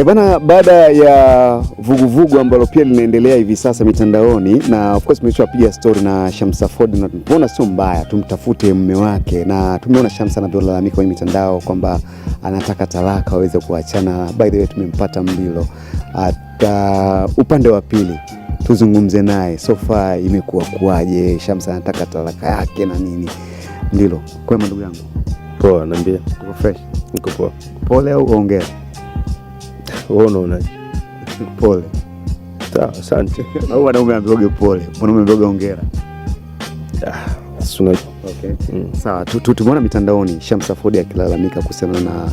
E bana, baada ya vuguvugu ambalo pia linaendelea hivi sasa mitandaoni, na of course tumeshapiga story na Shamsa Ford na tumeona sio mbaya, tumtafute mume wake, na tumeona Shamsa anavyolalamika kwenye mitandao kwamba anataka talaka waweze kuachana. By the way, tumempata Mlilo ata upande wa pili tuzungumze naye, so far imekuwa kuwaje? Shamsa anataka talaka yake na nini? Mlilo, kwema ndugu yangu? Poa, niambie. Uko fresh? Niko poa. Pole au ongea? Wewe unaonaje? Pole. Sawa, asante. Au wanaume ambiwage pole, mwanaume ambiwage hongera. Ah, si unajua. Okay. Sawa, tumeona mitandaoni Shamsa Ford akilalamika kuhusiana na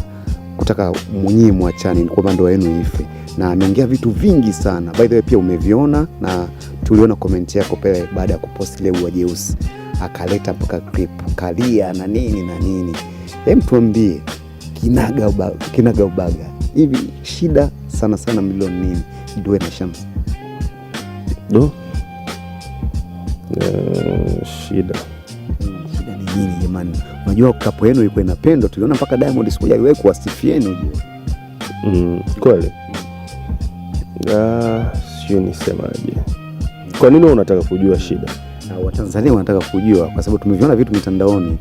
kutaka mwenyewe mwachane, kwamba ndoa yenu ife, na ameongea vitu vingi sana. By the way, pia umeviona na tuliona comment yako pale baada ya kupost ile ua jeusi, akaleta mpaka clip kalia na nini na nini. Hem, tuambie kinaga ubaga, kinaga ubaga hivi shida sana sana Mlilo nini Due na Shamsa? Do. Shida. Shida ni nini jamani? Unajua couple yenu ilikuwa inapendwa, tuliona mpaka Diamond siku moja aliwahi kuwasifieni ujue. Kweli. Ah, sijui nisemaje. Kwa nini unataka kujua shida? Na Watanzania wanataka kujua kwa sababu tumeviona vitu mitandaoni,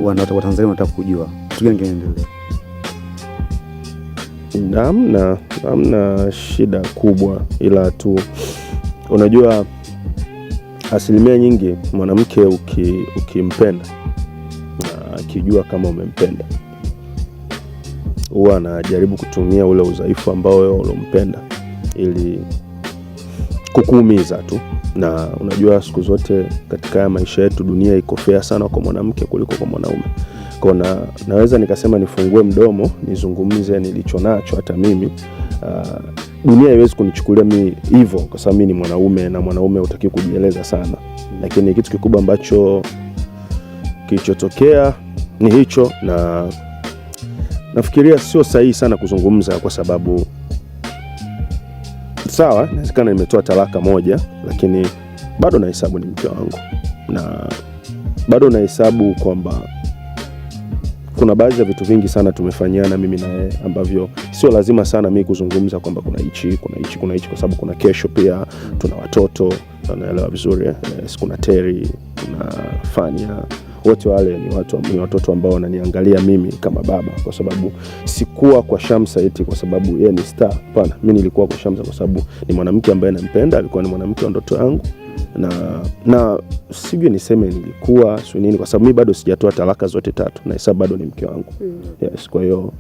Watanzania wanataka kujua kitu gani kinaendelea. Hamna shida kubwa, ila tu unajua asilimia nyingi mwanamke ukimpenda na akijua kama umempenda huwa anajaribu kutumia ule udhaifu ambao wewe ulompenda ili kukuumiza tu. Na unajua siku zote katika haya maisha yetu dunia iko fair sana kwa mwanamke kuliko kwa mwanaume. Kwa na, naweza nikasema nifungue mdomo nizungumze nilicho nacho hata mimi. Dunia haiwezi kunichukulia mimi hivyo kwa sababu mimi ni mwanaume na mwanaume hutakiwi kujieleza sana, lakini kitu kikubwa ambacho kilichotokea ni hicho, na nafikiria sio sahihi sana kuzungumza kwa sababu sawa, inawezekana nimetoa talaka moja, lakini bado nahesabu ni mke wangu na bado nahesabu kwamba kuna baadhi ya vitu vingi sana tumefanyiana mimi na yeye ambavyo sio lazima sana mimi kuzungumza kwamba kuna hichi kuna hichi kuna hichi, kwa sababu kuna kesho pia tuna watoto, naelewa vizuri eh? Yes, kuna Terry, kuna Fania, wote wale ni watu, ni watoto ambao wananiangalia mimi kama baba, kwa sababu sikuwa kwa Shamsa eti kwa sababu yeye ni star. Hapana, mimi nilikuwa kwa Shamsa kwa sababu ni mwanamke ambaye nampenda, alikuwa ni mwanamke wa ndoto yangu na sijui niseme nilikuwa si nini, kwa sababu mimi bado sijatoa talaka zote tatu na hesabu bado ni mke wangu. Yes, kwa hiyo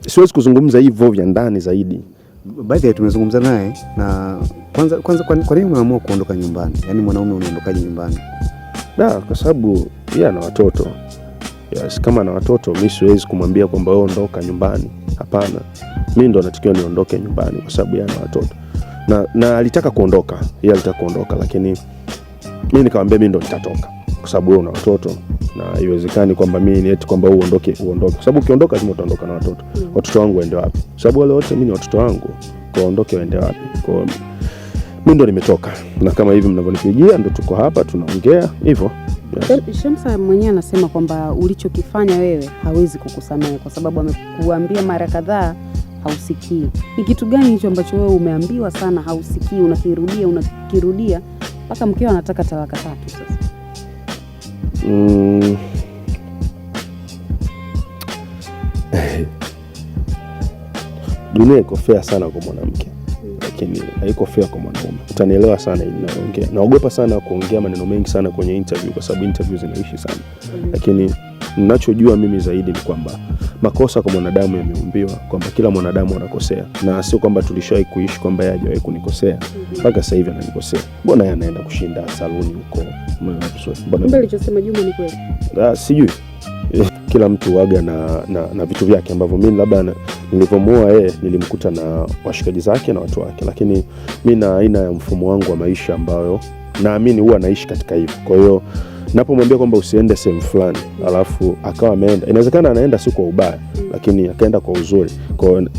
siwezi kuzungumza hivyo vya ndani zaidi. By the way, tumezungumza naye na kwanza kwanza, kwa nini umeamua kuondoka nyumbani? Yaani mwanaume unaondokaje nyumbani? Da, kwa sababu yeye ana watoto. Yes, kama ana watoto mi siwezi kumwambia kwamba wewe ondoka nyumbani. Hapana, mi ndo natakiwa niondoke nyumbani kwa sababu yeye ana watoto na alitaka kuondoka, yeye alitaka kuondoka, lakini mi nikamwambia mi ndo nitatoka kwa sababu wewe una watoto na haiwezekani kwamba mi ni eti kwamba wewe uondoke uondoke, kwa sababu ukiondoka lazima utaondoka na watoto. Watoto wangu waende wapi? Kwa sababu wale wote mi ni watoto wangu, kwa waondoke waende wapi? Kwa mi ndo nimetoka, na kama hivi mnavyonipigia ndo tuko hapa tunaongea hivyo. Yes. Shamsa mwenyewe anasema kwamba ulichokifanya wewe hawezi kukusamehe kwa sababu amekuambia mara kadhaa hausikii. Ni kitu gani hicho ambacho wewe umeambiwa sana hausikii, unakirudia unakirudia mpaka mkeo anataka talaka tatu sasa? Dunia iko fair sana kwa mwanamke, lakini haiko fair kwa mwanaume. Utanielewa sana ili naongea. Naogopa sana kuongea maneno mengi sana kwenye interview kwa sababu interview zinaishi sana. Lakini ninachojua mimi zaidi ni kwamba makosa kwa mwanadamu yameumbiwa, kwamba kila mwanadamu anakosea, na sio kwamba tulishawahi kuishi kwamba yeye hajawahi kunikosea. Mpaka sasa hivi ananikosea. Mbona yeye anaenda kushinda saluni huko? Mbona Kumbe alichosema Juma ni kweli? Ah, sijui. Kila mtu waga na vitu vyake ambavyo mimi labda nilivyomuoa yeye nilimkuta na washikaji zake na watu wake, lakini mi na aina ya mfumo wangu wa maisha ambayo naamini huwa naishi katika hivyo. Kwa hiyo napomwambia kwamba usiende sehemu fulani, alafu akawa ameenda, inawezekana anaenda si kwa ubaya, lakini akaenda kwa uzuri. Kwa hiyo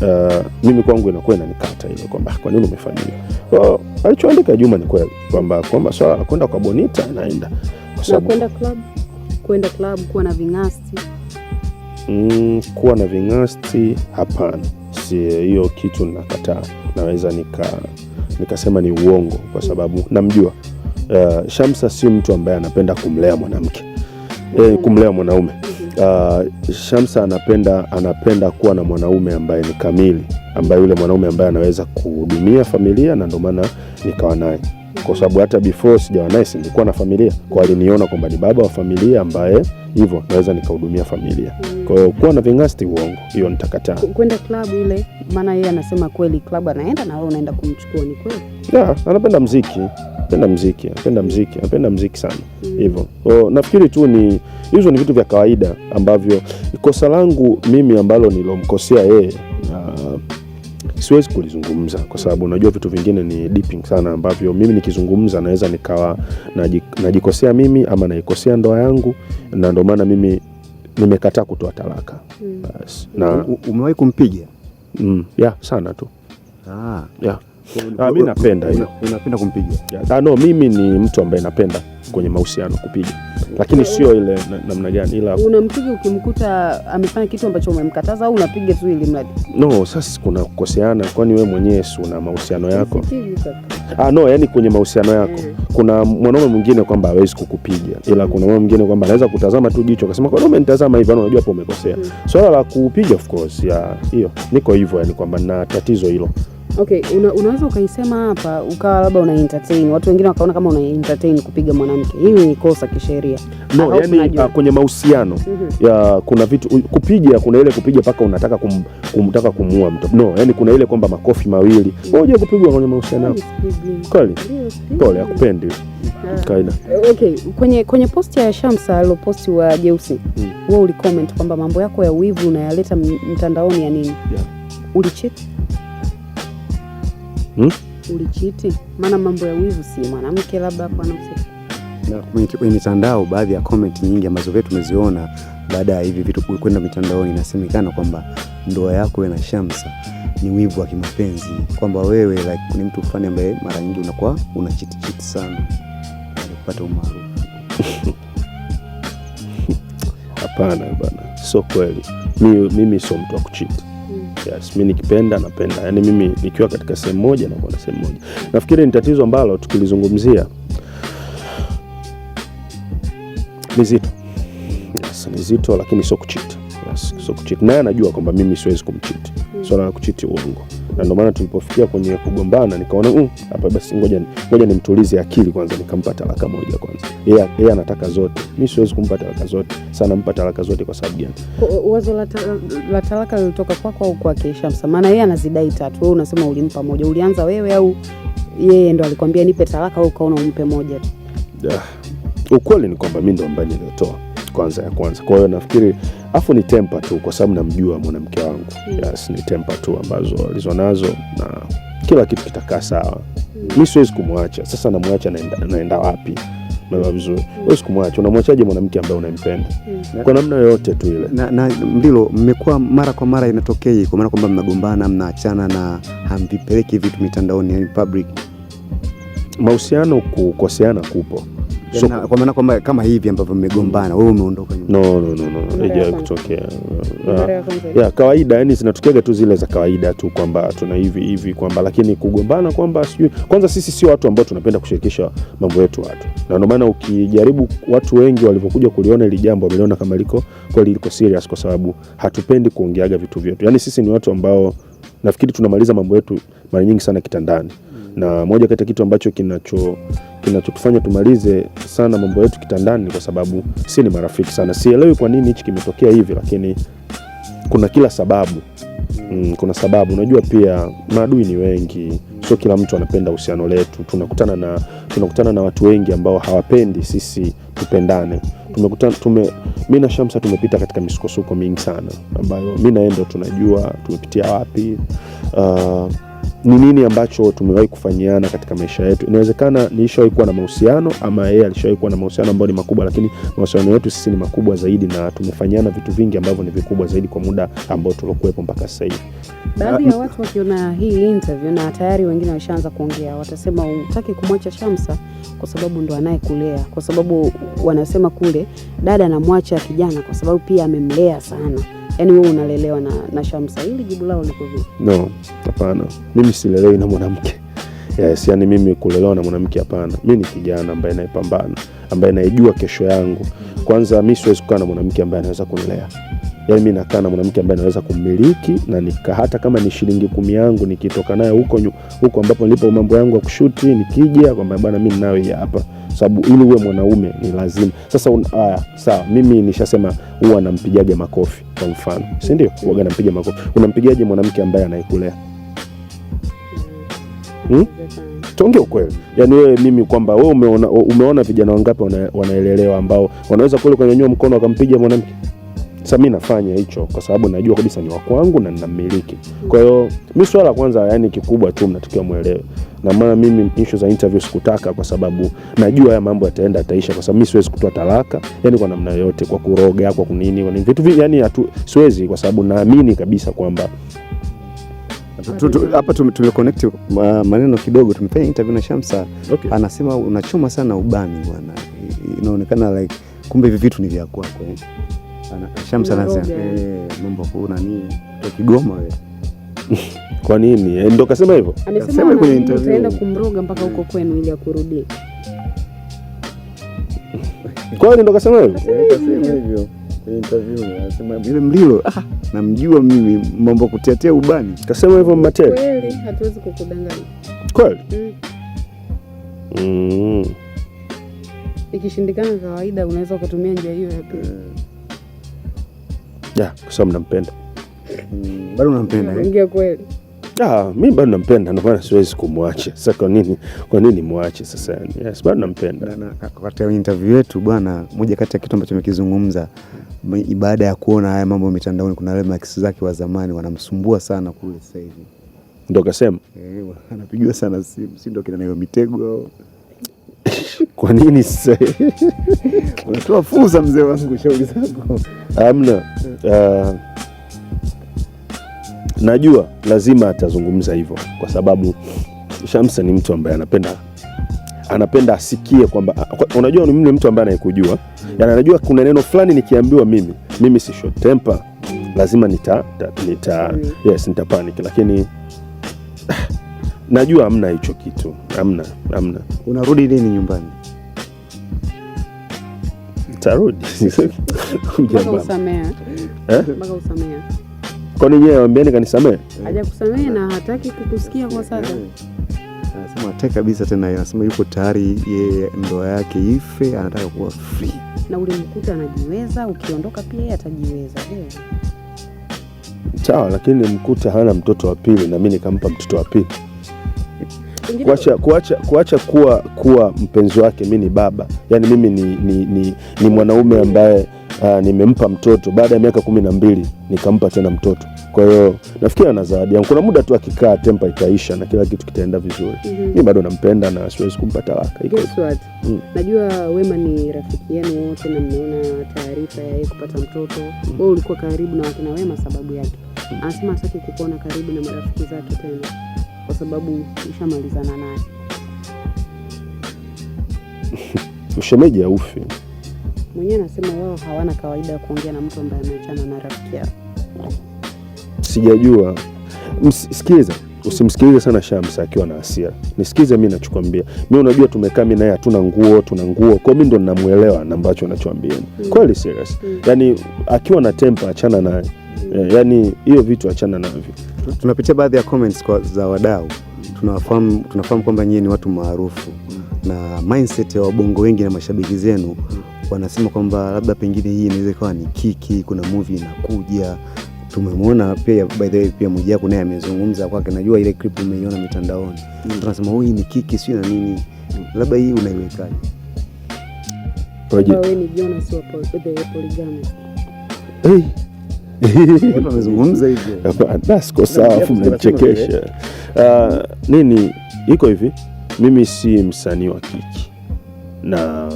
mimi kwangu inakuwa inanikata ile kwamba kwa nini umefanya hivyo? Kwa hiyo alichoandika Juma ni kweli kwamba swala la kwenda kwa Bonita anaenda kwa Na sababu kwenda club, kuwa na ving'asti. Kuwa na ving'asti hapana, Si hiyo kitu nakataa, naweza nikasema ni uongo kwa sababu namjua Shamsa si mtu ambaye anapenda kumlea mwanamke, kumlea mwanaume. Shamsa anapenda kuwa na mwanaume ambaye ni kamili, ambaye yule mwanaume ambaye anaweza kuhudumia familia, na ndio maana nikawa naye, kwa sababu hata before sijawa naye nilikuwa na familia, kwa aliniona kwamba ni baba wa familia ambaye hivyo naweza nikahudumia familia. Kwa hiyo kuwa na vingasti uongo, hiyo nitakataa. Kwenda klabu ile, maana yeye anasema kweli klabu anaenda na wewe unaenda kumchukua, ni kweli? Yeah, anapenda mziki, anapenda mziki, anapenda mziki, anapenda mziki sana hivyo. So, nafikiri tu ni hizo ni vitu vya kawaida ambavyo kosa langu mimi ambalo nilomkosea yeye siwezi kulizungumza kwa sababu unajua vitu vingine ni deeping sana ambavyo mimi nikizungumza naweza nikawa najikosea mimi ama naikosea ndoa yangu, na ndio maana mimi nimekataa kutoa talaka. Bas. Na umewahi kumpiga? Yeah, sana tu. Yeah. Mimi napenda hiyo. Unapenda kumpiga? Yeah. No, mimi ni mtu ambaye napenda kwenye mahusiano kupiga, lakini sio ile namna gani, ila unampiga ukimkuta amefanya kitu ambacho umemkataza au unapiga tu ili mradi? No, sasa kuna kukoseana, kwani wewe mwenyewe si una mahusiano yako? No, yani kwenye mahusiano yako kuna mwanaume mwingine kwamba hawezi kukupiga, ila kuna mwanaume mwingine kwamba anaweza kutazama tu jicho akasema kwa nini umenitazama hivi, unajua hapo umekosea. Swala la kupiga of course, ya hiyo niko hivyo, yani kwamba na tatizo hilo. Okay, unaweza ukaisema hapa ukawa labda una entertain watu wengine wakaona kama una entertain kupiga mwanamke. Hili ni kosa kisheria. No, yani kwenye mahusiano ya kuna vitu kupiga, kuna ile kupiga paka unataka kumtaka kumuua mtu. No, yani kuna ile kwamba makofi mawili. Wewe unajua kupigwa kwenye mahusiano yako? Kweli? Pole, hakupendi. Kaida. Okay, kwenye posti ya Shamsa aliyoposti wa Jeusi, wewe ulicomment kwamba mambo yako ya wivu unayaleta mtandaoni ya nini? Yeah. Ulicheat? Ulichiti? Maana mambo ya wivu si mwanamke labda hapo anamsema. Na kwenye mitandao baadhi ya comment nyingi ambazo vyetu tumeziona baada ya hivi vitu kwenda mitandaoni, inasemekana kwamba ndoa yako na Shamsa ni wivu wa kimapenzi, kwamba wewe like ni mtu fulani ambaye mara nyingi unakuwa una cheat sana ili kupata umaarufu. Hapana bana, sio kweli. Mimi sio mtu wa kucheat. Yes, mimi nikipenda napenda. Yaani mimi nikiwa katika sehemu moja na kuwa sehemu moja. Nafikiri ni tatizo ambalo tukilizungumzia ni zito. Yes, ni zito lakini sio kucheat. Yes, sio kucheat. Naye anajua kwamba mimi siwezi kumcheat. Swala la kucheat uongo. Na ndio maana tulipofikia kwenye kugombana nikaona hapa basi ngoja nimtulize akili kwanza, nikampa talaka moja kwanza. Yeye anataka zote. Mimi siwezi kumpa talaka zote. Sana mpa talaka zote kwa sababu gani? Wazo la talaka lilitoka kwako au kwake Shamsa? Maana yeye anazidai tatu, wewe unasema ulimpa moja. Ulianza wewe au yeye ndo alikwambia nipe talaka au ukaona umpe moja tu? Ukweli ni kwamba mimi ndo ambaye nilitoa kwanza ya kwanza. Kwa hiyo nafikiri afu ni temper tu kwa sababu namjua mwanamke wangu. Yes, ni temper tu ambazo alizonazo na kila kitu kitakaa sawa. Mimi siwezi kumwacha. Sasa namwacha naenda wapi? Umeelewa vizuri? Huwezi kumwacha. Unamwachaje mwanamke ambaye unampenda? Kwa namna yoyote tu ile. Na Mlilo, mmekuwa mara kwa mara inatokea kwa maana kwamba mnagombana, mnaachana na hamvipeleki vitu mitandaoni, yani public. Mahusiano kukoseana kupo. So, kwa maana kwamba kama hivi ambavyo mmegombana, wewe umeondoka nyumbani. No, haijawahi kutokea. Ya kawaida, yani zinatokea tu zile za kawaida tu kwamba tuna hivi hivi kwamba, lakini kugombana kwamba sijui. Kwanza sisi sio watu ambao tunapenda kushirikisha mambo yetu watu. Na ndio maana ukijaribu watu wengi walivyokuja kuliona hili jambo wameliona kama liko kweli liko serious, kwa sababu hatupendi kuongeaga vitu vyetu. Yani sisi ni watu ambao nafikiri tunamaliza mambo yetu mara nyingi sana kitandani. Na moja kati ya kitu ambacho kinachotufanya tumalize sana mambo yetu kitandani kwa sababu si ni marafiki sana. Sielewi kwa nini hichi kimetokea hivi, lakini kuna kila sababu. Kuna sababu. Unajua pia maadui ni wengi, sio kila mtu anapenda uhusiano letu. Tunakutana na watu wengi ambao hawapendi sisi tupendane. Mimi na Shamsa tumepita katika misukosuko mingi sana ambayo mimi na yeye ndo tunajua tumepitia wapi. Ni nini ambacho tumewahi kufanyiana katika maisha yetu. Inawezekana nilishawahi kuwa na mahusiano ama yeye alishawahi kuwa na mahusiano ambayo ni makubwa, lakini mahusiano yetu sisi ni makubwa zaidi na tumefanyiana vitu vingi ambavyo ni vikubwa zaidi kwa muda ambao tuliokuwepo mpaka sasa hivi. Baadhi ya watu wakiona hii interview na tayari wengine washaanza kuongea, watasema hutaki kumwacha Shamsa kwa sababu ndo anayekulea, kwa sababu wanasema kule dada anamwacha kijana kwa sababu pia amemlea sana. Yaani wewe unalelewa na Shamsa. Hili jibu lao liko vipi? No, hapana, mimi silelewi na mwanamke. Yes, yani mimi kulelewa na mwanamke hapana. Mimi ni kijana ambaye naipambana, ambaye naijua kesho yangu. Kwanza mimi siwezi kukaa na mwanamke ambaye anaweza kunilea. Yaani mimi nakaa na mwanamke ambaye naweza kummiliki na nika, hata kama ni shilingi 10 yangu nikitoka nayo huko huko ambapo nilipo mambo yangu ya kushuti, nikija kwamba bwana mimi ninayo hii hapa. Sababu ili uwe mwanaume ni lazima. Sasa sawa, mimi nishasema huwa nampigaga makofi kwa mfano, si ndio? Huwa nampiga makofi. Unampigaje mwanamke ambaye anayekulea? Tuongee ukweli. Yaani wewe mimi kwamba wewe umeona vijana wangapi wanaelelewa ambao wanaweza kule kunyanyua mkono wakampiga mwanamke? Sasa mimi nafanya hicho kwa sababu najua kabisa ni wa kwangu na ninamiliki. Kwa hiyo mimi swala la kwanza, yani kikubwa tu mnatakiwa muelewe. Na maana mimi issue za interview sikutaka kwa sababu najua haya mambo yataenda yataisha, kwa sababu mimi siwezi kutoa talaka, yani kwa namna yoyote, kwa kuroga, kwa kunini, kwa nini vitu vi, yani siwezi, kwa sababu naamini kabisa kwamba Hapa tumeconnect maneno kidogo. Tumefanya interview na Shamsa. Okay. Anasema unachoma sana ubani bwana. Inaonekana like kumbe hivi vitu ni vya kwako eh. Shamsa anasema mambo kuna nini? Kutoka Kigoma wewe. Kwa nini? Ndio kasema hivyo? Amesema kwenye interview. Utaenda kumroga mpaka huko kwenu ili akurudie. Kwa nini ndo kasema hivyo? Kasema hivyo kwenye interview, anasema yule Mlilo namjua mimi mambo kutiatia ubani. Kasema hivyo Mmatele. Kweli hatuwezi kukudanganya. Kweli? Ikishindikana kawaida unaweza kutumia njia hiyo ya pili. Ya, kwa sababu nampenda. Bado unampenda eh? Ongea kweli. Mimi bado nampenda, ndio maana siwezi kumwacha. Sasa kwa nini muache sasa yani? Yes, bado nampenda. Na katika interview yetu bwana, moja kati ya kitu ambacho amekizungumza baada ya kuona haya mambo mitandaoni, kuna wale max zake wa zamani wanamsumbua sana kule sasa hivi. Ndio kasema? Anapigiwa sana simu, si ndio kina nayo mitego. Kwa nini sasa? Unatoa fursa mzee wangu, shauri zako. Hamna. Najua lazima atazungumza hivyo kwa sababu Shamsa ni mtu ambaye anapenda asikie kwamba, unajua ni mtu ambaye anayekujua. Yaani anajua kuna neno fulani nikiambiwa mimi si short temper, lazima nita nita panic, lakini najua hamna hicho kitu. Hamna. Unarudi lini nyumbani? Tarudi. Mpaka usamea. Mpaka usamea. Kwa nini yeye ambieni kanisamee? Hajakusamea na hataki kukusikia kwa sasa. Anasema hataki kabisa tena, anasema yuko tayari yeye ndoa yake ife, anataka kuwa free. Na ulimkuta anajiweza, ukiondoka pia yeye atajiweza. Sawa, lakini mkuta hana mtoto wa pili na mimi nikampa mtoto wa pili. Kuacha kuwa mpenzi wake, mimi ni baba. Yaani mimi ni mwanaume ambaye nimempa mtoto baada ya miaka 12 nikampa tena mtoto. Kwa hiyo nafikiri ana zawadi yangu. Kuna muda tu akikaa tempa itaisha na kila kitu kitaenda vizuri. Mimi bado nampenda na siwezi kumpa talaka. Guess what? Najua Wema ni rafiki yenu wote na mmeona taarifa ya yeye kupata mtoto. Wewe ulikuwa karibu na wakina Wema sababu yake. Anasema hataki kukuona karibu na marafiki zake tena kwa sababu ushamalizana naye. Ushemeji haufi. Mwenyewe anasema wao hawana kawaida ya kuongea na mtu ambaye ameachana na rafiki yao. Sijajua. Sikiliza, usimsikilize sana Shamsa akiwa na hasira. Nisikize mimi ninachokuambia. Mimi unajua tumekaa mimi naye hatuna nguo, tuna nguo. Kwa mimi ndo ninamuelewa na ambacho anachoambia. Kweli serious. Yaani akiwa na temper achana naye. Yaani hiyo vitu achana navyo. Tunapitia baadhi ya comments za wadau. Tunafahamu kwamba nyinyi ni watu maarufu na mindset ya wabongo wengi na mashabiki zenu wanasema kwamba labda pengine hii inaweza ikawa ni kiki, kuna movie inakuja. Tumemwona pia by the way pia Mwijaku naye amezungumza kwake, najua ile clip umeiona mitandaoni. Tunasema huyu ni kiki sio na nini. Labda hii unaiwekaje? Wewe ni Jonas wa the polygamist. Hey. Watu wamezungumza hivyo. Hapana, siko sawa, afu mnanichekesha. Nini iko hivi? Mimi si msanii wa kiki. Na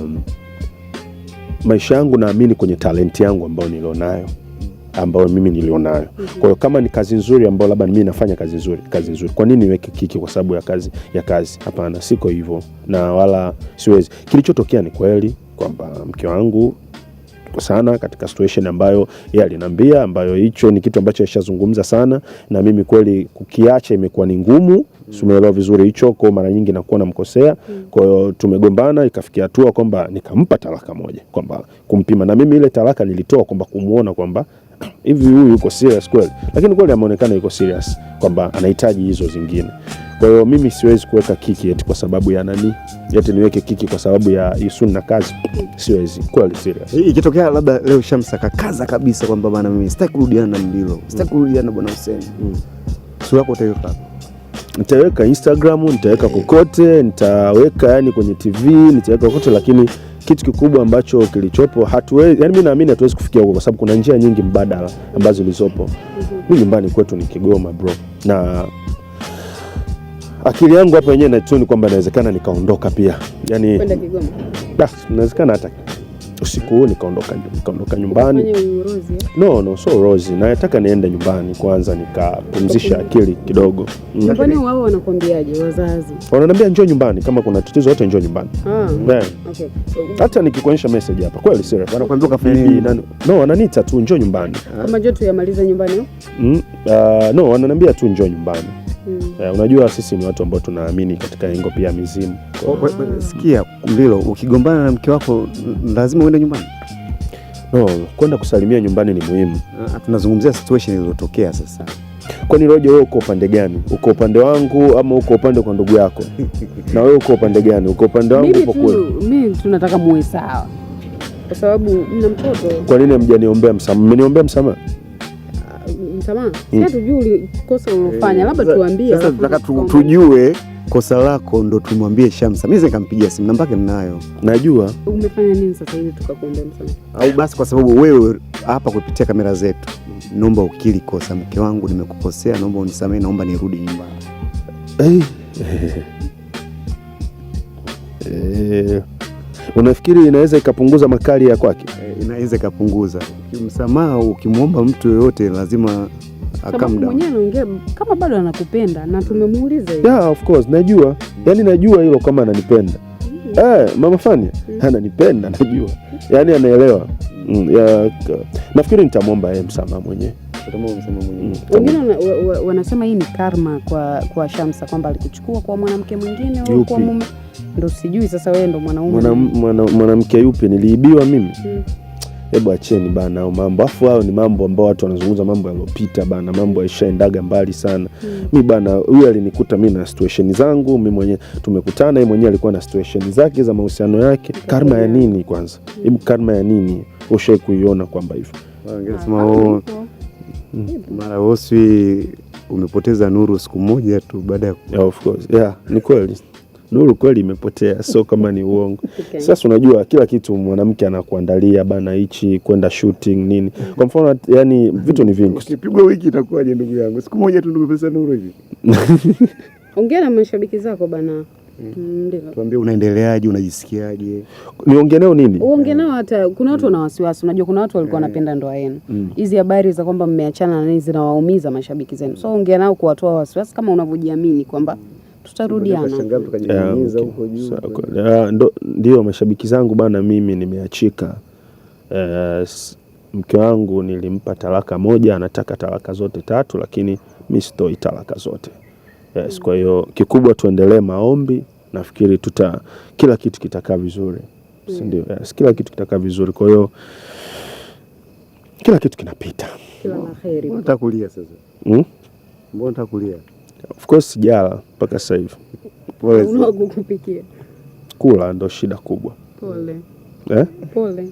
maisha yangu naamini kwenye talent yangu ambayo nilionayo, ambayo mimi nilionayo. Kwa hiyo kama ni kazi nzuri ambayo labda mimi nafanya kazi nzuri. Kwa nini niweke kiki kwa sababu ya kazi? Hapana, siko hivyo na wala siwezi. Kilichotokea ni kweli kwamba mke wangu Tulikosana katika situation ambayo yeye aliniambia, ambayo hicho ni kitu ambacho alishazungumza sana na mimi, kweli kukiacha imekuwa ni ngumu. Si umeelewa vizuri hicho? Kwa mara nyingi nakuwa namkosea. Kwa hiyo tumegombana, ikafikia hatua kwamba nikampa talaka moja, kwamba kumpima, na mimi ile talaka nilitoa kwamba kumuona kwamba hivi huyu yuko serious kweli, lakini kweli ameonekana yuko serious kwamba anahitaji hizo zingine. Kwa hiyo mimi siwezi kuweka kiki eti kwa sababu ya nani, eti niweke kiki kwa sababu ya Isun na kazi, siwezi kweli, serious. Ikitokea labda leo Shamsa kakaza kabisa kwamba bana, mimi sitaki kurudiana na Mlilo, sitaki kurudiana na bwana Hussein, sura yako utaiweka? Nitaweka Instagram, nitaweka kokote, nitaweka yani kwenye TV, nitaweka kokote, lakini kitu kikubwa ambacho kilichopo hatuwezi, yani mimi naamini hatuwezi kufikia huko kwa sababu kuna njia nyingi mbadala ambazo zilizopo. Mimi nyumbani kwetu ni Kigoma bro, na akili yangu hapa yenyewe naituni kwamba inawezekana nikaondoka pia, yani Kwenda Kigoma. bas, inawezekana hata usiku huu nikaondoka nyumbani. Fanya urozi, eh? No, so Rozi, nataka niende nyumbani kwanza nikapumzisha akili kidogo. Nyumbani wao wanakuambiaje wazazi? Wananiambia njoo nyumbani, kama kuna tatizo yote njoo nyumbani. Ah, Yeah. okay. Hata nikikuonyesha message hapa kweli serious. Wanakuambia ukafanya Bibi, nini? nani? No, wananiita tu njoo nyumbani. Kama njoo tuyamalize nyumbani au? No, wananiambia tu njoo nyumbani. Unajua sisi ni watu ambao tunaamini katika engo pia mizimu. Sikia Mlilo, ukigombana na mke wako lazima uende nyumbani? No, kwenda kusalimia nyumbani ni muhimu. Tunazungumzia situation iliyotokea sasa. Kwani Rojo, wewe uko upande gani? Uko upande wangu ama uko upande kwa ndugu yako? Na wewe uko upande gani? Uko upande wangu Mimi upo kule? tu mimi tunataka muwe sawa. Kwa sababu mna mtoto. Kwa nini hamjaniombea msamaha? Mmeniombea msamaha? Msamaha. Si hatujui kosa ulilofanya, labda tuambie. Sasa tunataka tujue kosa lako ndo tumwambie Shamsa. Mimi nikampigia simu, namba yake ninayo. Najua. Umefanya nini sasa hivi tukakuombea msamaha? Au basi kwa sababu wewe hapa kupitia kamera zetu, naomba ukiri kosa, mke wangu nimekukosea, naomba unisamehe, naomba nirudi nyumbani. Unafikiri inaweza ikapunguza makali ya kwake? Inaweza ikapunguza. Ukimsamaha, ukimwomba mtu yoyote lazima Sababu calm down. mwenyewe anaongea kama bado anakupenda na tumemuuliza hiyo. Yeah, of course, najua. Yaani najua hilo kama ananipenda. Mama Fania ananipenda najua. Yaani anaelewa. Nafikiri nitamwomba yeye msamaha mwenyewe. Utamwomba msamaha mwenyewe. Wengine wanasema hii ni karma kwa Shamsa kwamba alikuchukua kwa mwanamke mwingine au Yupi? kwa mume. Ndo sijui sasa, wewe ndo mwanaume. Mwanamke yupi niliibiwa mimi? Hebu acheni bana hao mambo. Afu hayo ni mambo ambao watu wanazungumza mambo yaliyopita bana, mambo yalishaendaga mbali sana. Mi bana, huyu alinikuta mi na situation zangu, mi mwenyewe tumekutana, yeye mwenyewe alikuwa na situation zake za mahusiano yake. Karma ya nini kwanza? Hebu karma ya nini? Ushawahi kuiona kwamba hivyo? Wengine wanasema, oh, mara oswi umepoteza nuru siku moja tu baada ya Yeah, of course. Yeah, ni kweli. Nuru kweli imepotea, sio kama ni uongo. Okay. Sasa unajua kila kitu mwanamke anakuandalia bana, hichi kwenda shooting nini. Kwa mfano, yani vitu ni vingi. Ukipigwa wiki itakuwaje ndugu yangu? Siku moja tu ndugu pesa nuru hivi. Ongea na mashabiki zako bana. Ndio. Tuambie unaendeleaje, unajisikiaje? Niongee nao nini? Uongee nao, hata kuna watu wana wasiwasi. Unajua kuna watu walikuwa wanapenda ndoa yenu. Hizi habari za kwamba mmeachana na nini zinawaumiza mashabiki zenu. So ongea nao kuwatoa wasiwasi kama unavyojiamini kwamba tutarudiana. Tukashangaa tukajinyunyiza Yeah, huko okay. juu. Sawa, kweli. Ndio mashabiki zangu bana, mimi nimeachika. Mke wangu nilimpa talaka moja, anataka talaka zote tatu, lakini mi sitoi talaka zote. Yes, kwa hiyo kikubwa tuendelee maombi, nafikiri kila kitu kitakaa vizuri, si ndio? Yes, kila kitu kitakaa vizuri, kwa hiyo kila kitu kinapita. Kila la heri. Mbona unataka kulia sasa? Mm? Mbona unataka kulia? Of course sijala mpaka sasa hivi, Pole sana. Una kukupikia. kula ndo shida kubwa Pole. eh? Pole.